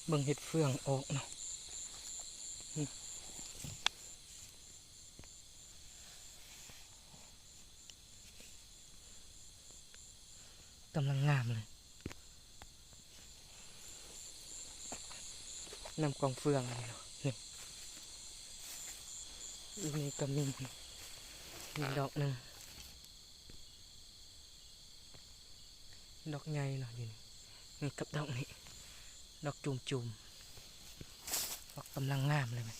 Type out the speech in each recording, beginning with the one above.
ເບິ່ງເຫັດເຟືອງອອກເນາະ ກຳລັງງາມເລີຍ ນຳກອງເຟືອງນີ້ເນາະ ນີ້ ຢູ່ນີ້ກໍມີ ມີດອກໜຶ່ງ ດອກໃຫຍ່ເນາະ ຢູ່ນີ້ ນີ້ກັບດອກນີ້ ດອກຈູມໆ ອອກກຳລັງງາມເລີຍແມ່ນ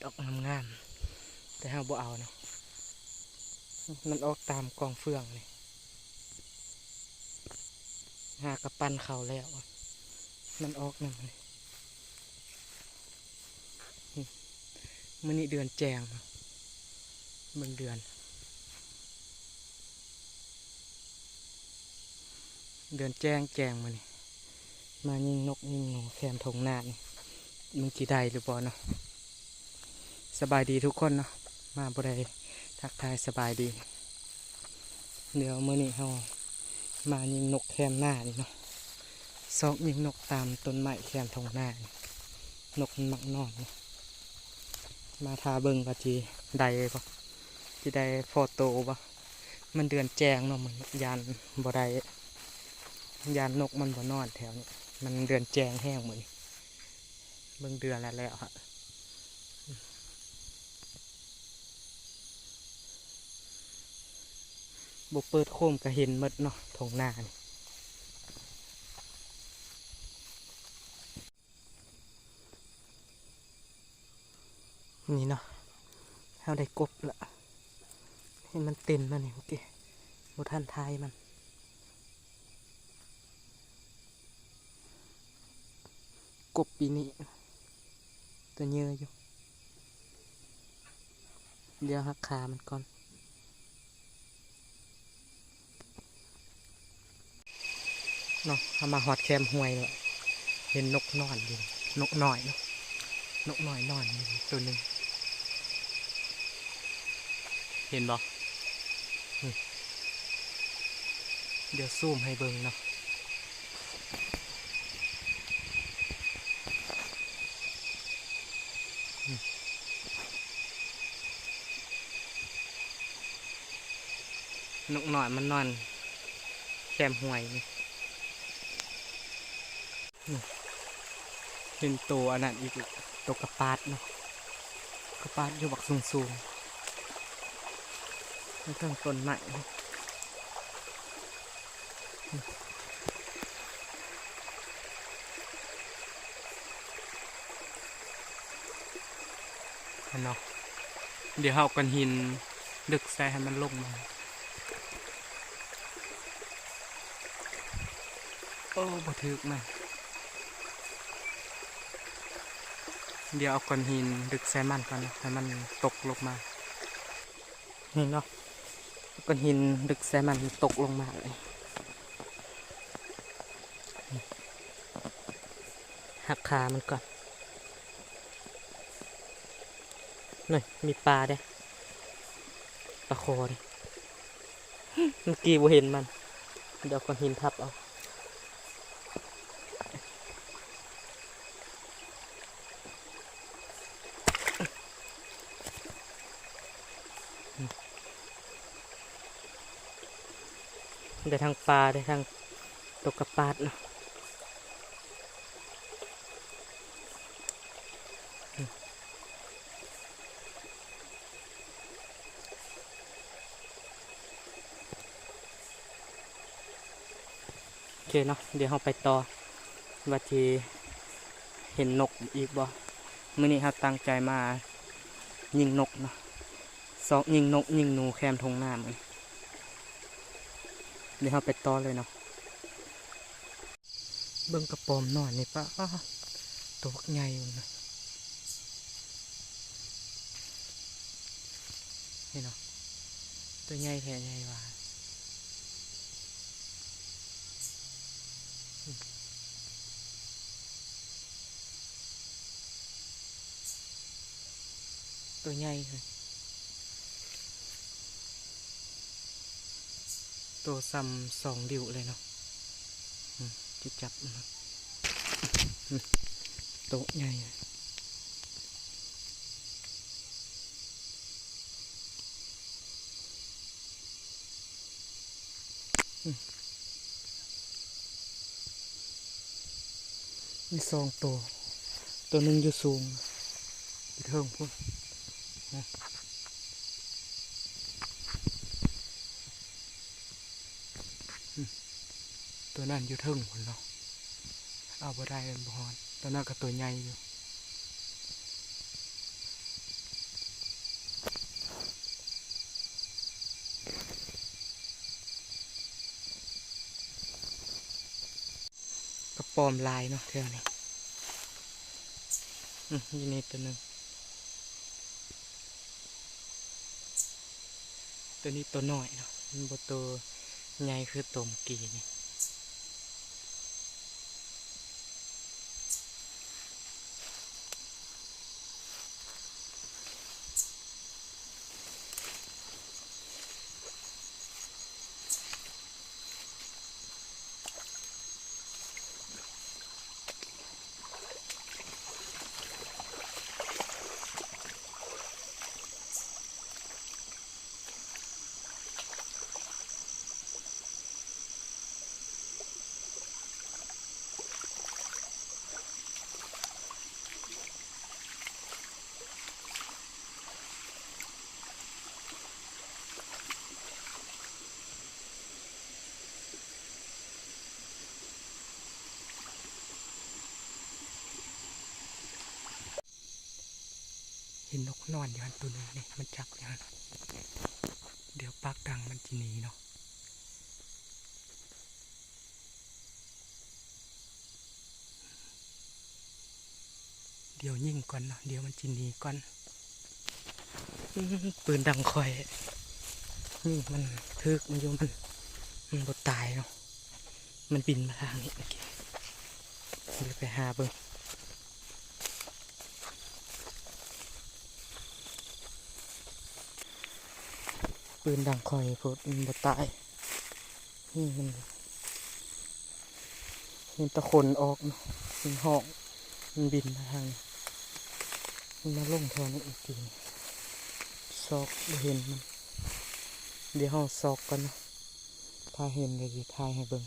ດອກງາມໆ ແຕ່ເຮົາບໍ່ເອົາເນາະ ມັນອອກຕາມກອງເຟືອງນີ້ ຫາກະປັ່ນເຂົ້າແລ້ວ ມັນອອກນຳ ມື້ນີ້ເດືອນແຈ້ງ ເບິ່ງເດືອນ ເດືອນແຈ້ງແຈ້ງມື້ນີ້ ມາຍິງນົກຍິງໜູແຄມທົ່ງນານີ້ ມັນຊິໄດ້ຫຼືບໍ່ເນາະ? ສະບາຍດີທຸກຄົນເນາະ ມາບໍ່ໄດ້ທັກທາຍສະບາຍດີ. ດຽວມື້ນີ້ເຮົາມາຍິງນົກແຄມນານີ້ເນາະ ຊອກຍິງນົກຕາມຕົ້ນໄມ້ແຄມທົ່ງນານີ້ ນົກມັນມັກນອນນີ້ ມາຖ້າເບິ່ງວ່າຊິໄດ້ບໍ່ ຊິໄດ້ພໍໂຕບໍ່? ມັນເດືອນແຈ້ງເນາະ ມື້ນີ້ຢ້ານບໍ່ໄດ້ ຢ້ານນົກມັນບໍ່ນອນແຖວນີ້ ມັນເດືອນແຈ້ງແຮງມື້ນີ້ ເບິ່ງເດືອນແລ້ວ ແລ້ວຫະ ບໍ່ເປີດໂຄມກະເຫັນໝົດເນາະ ທົ່ງນານີ້. ນີ້ເນາະ ເຮົາໄດ້ກົບລະ ເຫັນມັນເຕັມແລ້ວນີ້ ເມື່ອກີ້ບໍ່ທັນຖ່າຍມັນ ກົບປີນີ້ ຕົວເຍີຢູ່ ດຽວຫັກຂາມັນກ່ອນ. ເນາະ ເຮົາມາຮອດແຄມຫ້ວຍແລ້ວ ເຫັນນົກນອນຢູ່ ນົກນ້ອຍເນາະ ນົກນ້ອຍນອນຢູ່ໂຕໜຶ່ງ ເຫັນບໍ່? ນີ້ ດຽວຊູມໃຫ້ເບິ່ງເນາະ. ນົກນ້ອຍມັນນອນແຄມຫ້ວຍນີ້ ນີ້ ເຫັນໂຕອັນນັ້ນອີກ ໂຕກະປາດເນາະ ກະປາດຢູ່ບັກສູງໆ ຢູ່ເທິງຕົ້ນໄມ້. ຫັ້ນເນາະ ດຽວເຮົາເອົາກ້ອນຫີນດຶກໃສ່ໃຫ້ມັນລົງມາ ໂອ້ ບໍ່ຖືກມັນ ດຽວເອົາກ້ອນຫີນດຶກໃສ່ມັນກ່ອນເນາະ ໃຫ້ມັນຕົກລົງມາ. ນີ້ເນາະ ກ້ອນຫີນດຶກໃສ່ມັນ ມັນຕົກລົງມາເລີຍ ຫັກຂາມັນກ່ອນ. ນີ້ ມີປາເດ້ ປາຄໍເດ້ ເມື່ອກີ້ບໍ່ເຫັນມັນ ດຽວເອົາກ້ອນຫີນທັບເອົາ. ໄດ້ທັງປາ ໄດ້ທັງຕົວກະປາດເນາະ. ໂອເຄເນາະ ດຽວເຮົາໄປຕໍ່ ວ່າຊິເຫັນນົກອີກບໍ່. ມື້ນີ້ເຮົາຕັ້ງໃຈມາຍິງນົກເນາະ ຊອກຍິງນົກຍິງໜູແຄມທົ່ງນາມື້ນີ້ ດຽວເຮົາໄປຕໍ່ເລີຍເນາະ. ເບິ່ງກະປອມນອນນີ້ ປາດ ໂຕບັກໃຫຍ່ພຸ້ນນະ ນີ້ເນາະ ໂຕໃຫຍ່ແທ້ໃຫຍ່ວ່າ ໂຕໃຫຍ່ເລີຍ. ໂຕສ່ຳສອງນິ້ວເລີຍເນາະ. ອືມ ຊິຈັບ ອືມ ໂຕໃຫຍ່. ອືມ ມີສອງໂຕ ໂຕໜຶ່ງຢູ່ສູງ ຢູ່ເທິງພຸ້ນ. ອືມ ໂຕນັ້ນຢູ່ເທິງພຸ້ນເນາະ ເອົາບໍ່ໄດ້ ມັນບໍ່ຮອດ. ໂຕນັ້ນກໍໂຕໃຫຍ່ຢູ່. ກະປອມຫຼາຍເນາະແຖວນີ້. ອືມ ຢູ່ນີ້ໂຕໜຶ່ງ. ໂຕນີ້ໂຕນ້ອຍເນາະ ມັນບໍ່ໂຕໃຫຍ່ຄືໂຕເມື່ອກີ້ນີ້. ເຫັນນົກນອນຢູ່ຫັ້ນໂຕໜຶ່ງນີ້ ມັນຈັບຢູ່ຫັ້ນ. ດຽວປາກດັງມັນຊິໜີເນາະ. ດຽວຍິງກ່ອນເນາະ ດຽວມັນຊິໜີກ່ອນ. ອືມ ປືນດັງຂ້ອຍ ຍິງມັນຖືກມັນຢູ່ ມັນ ມັນບໍ່ຕາຍເນາະ. ມັນບິນມາທາງນີ້ເມື່ອກີ້ ດຽວໄປຫາເບິ່ງ. ປືນດັງຂ້ອຍໂພດ ມັນບໍ່ຕາຍ. ນີ້ມັນ ເຫັນແຕ່ຂົນອອກເນາະ ມັນຮ້ອງ ມັນບິນມາທາງນີ້ ມັນມາລົງແຖວນີ້ອີກທີ. ຊອກບໍ່ເຫັນມັນ ດຽວເຮົາຊອກກ່ອນເນາະ ຖ້າເຫັນດຽວຊິຖ່າຍໃຫ້ເບິ່ງ.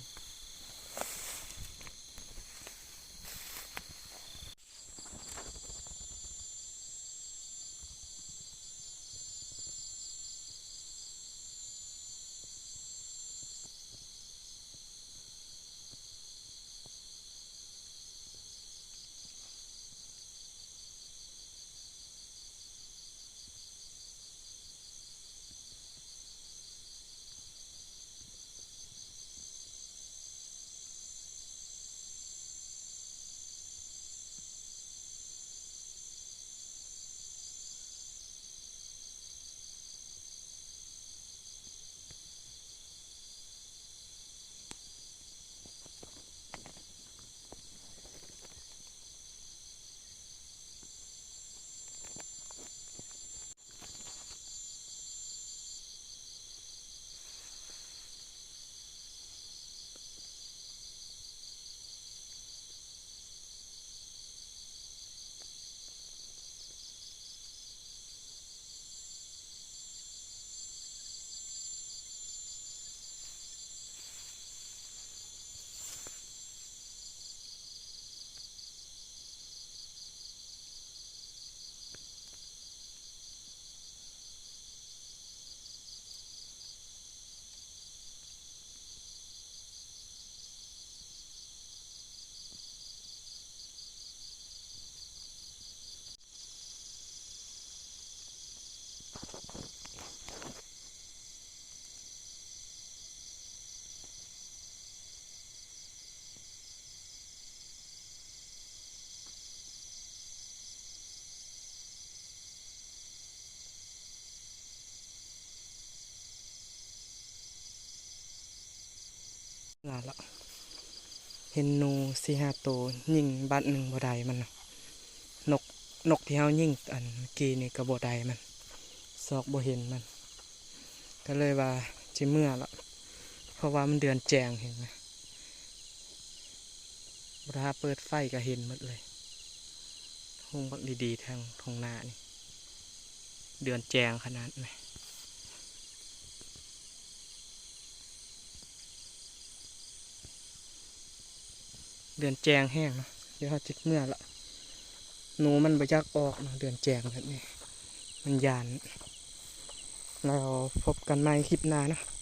ເມື່ອລະ ເຫັນໜູສີ່ຫ້າໂຕ ຍິງບາດໜຶ່ງບໍ່ໄດ້ມັນນະ. ນົກ ນົກທີ່ເຮົາຍິງອັນກີ້ນີ້ກໍບໍ່ໄດ້ມັນ ຊອກບໍ່ເຫັນມັນ ກໍເລີຍວ່າຊິເມື່ອລະ. ເພາະວ່າມັນເດືອນແຈ້ງແຮງນະ. ບໍ່ຖ້າເປີດໄຟກໍເຫັນໝົດເລີຍ. ຮຸ່ງບັກດີໆ ທາງທົ່ງນານີ້ ເດືອນແຈ້ງຂະໜາດນະ. ເດືອນແຈ້ງແຮງເນາະ. ດຽວເຮົາຊິເມືອລະ. ໜູມັນບໍ່ຢາກອອກເນາະ ເດືອນແຈ້ງແບບນີ້ ມັນຢ້ານ. ແລ້ວພົບກັນໃໝ່ຄລິບໜ້າເນາະ.